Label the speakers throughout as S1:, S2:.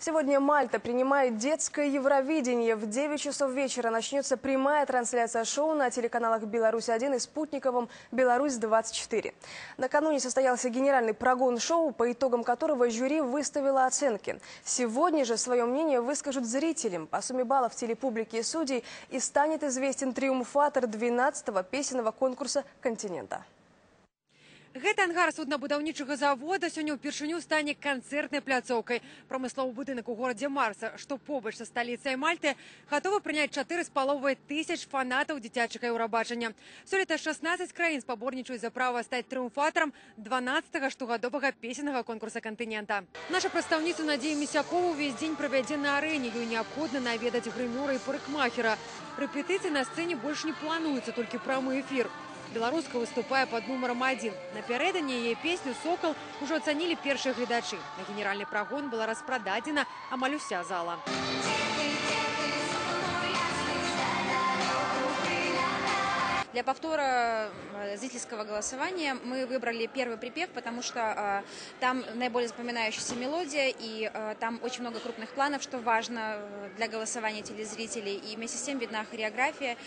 S1: Сегодня Мальта принимает детское Евровидение. В 9 часов вечера начнется прямая трансляция шоу на телеканалах «Беларусь-1» и спутниковом «Беларусь-24». Накануне состоялся генеральный прогон шоу, по итогам которого жюри выставило оценки. Сегодня же свое мнение выскажут зрителям. По сумме баллов телепублики и судей и станет известен триумфатор 12-го песенного конкурса континента.
S2: Гэты ангар суднабудаўнічага завода сёння ўпершыню стане канцэртнай пляцоўкай. Прамысловы будынак у горадзе Марса, што побач са сталіцай Мальты, гатовы прыняць 4,5 тысяч фанатаў дзіцячага Еўрабачання. Сёлета 16 краін спаборнічаюць за права стаць трыумфатарам 12-го штогадовага песеннага конкурса кантынента. Наша прадстаўніцу Надзею Місякову ўвесь дзень правядзе на арэне. Ёй неабходна наведаць грымёра і парыкмахера. Рэпетыцыі на сцэне больш не плануюцца, толькі прамы эфір. Беларуска выступае пад нумарам 1. Напярэдадні яе песню «Сокал» ужо ацанілі першыя гледачы. На генеральны прагон была распрададзена амаль уся зала.
S3: Для повтора зрительского голосования мы выбрали первый припев, потому что там наиболее запоминающаяся мелодия и там очень много крупных планов, что важно для голосования телезрителей. И вместе с тем видна хореография,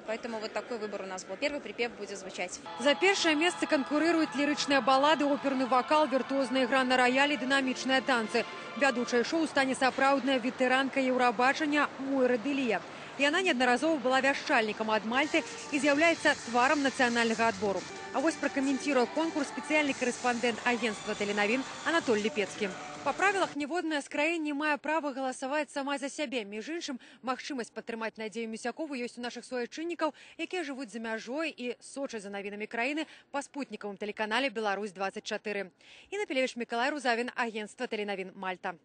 S3: поэтому вот такой выбор у нас был. Первый припев будет звучать.
S2: За першае месца канкурыруюць лірычныя балады, оперны вакал, віртуозная игра на рояле, дынамічныя танцы. Вядучай шоу стане сапраўдная ветэранка Еўрабачання Мойра Дэлія. Яна неаднаразова была вяшчальнікам ад Мальты і з'яўляецца тварам нацыянальнага адбору. А вось пракаменціруе конкурс спецыяльны карэспандэнт агенцтва тэленавін Анатоль Ліпецкі. Па правілах ніводная з краін не мае права галасаваць сама за сябе. Між іншым, магчымасць падтрымаць Надзею Місякову ёсць у нашых суайчыннікаў, якія жывуць за мяжой і сочаць за навінамі краіны па спутнікавым тэлеканале «Беларусь-24». Інна Пілевіч, Мікалай Рузавін, агенцтва тэленавін Мальта.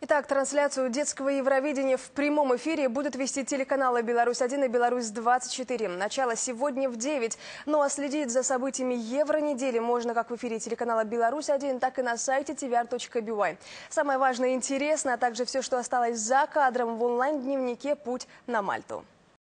S1: Итак, трансляцию детского Евровидения в прямом эфире будут вести телеканалы «Беларусь-1» и «Беларусь-24». Начало сегодня в 9. Ну а следить за событиями Евронедели можно как в эфире телеканала «Беларусь-1», так и на сайте tvr.by. Самое важное и интересное, а также все, что осталось за кадром в онлайн-дневнике «Путь на Мальту».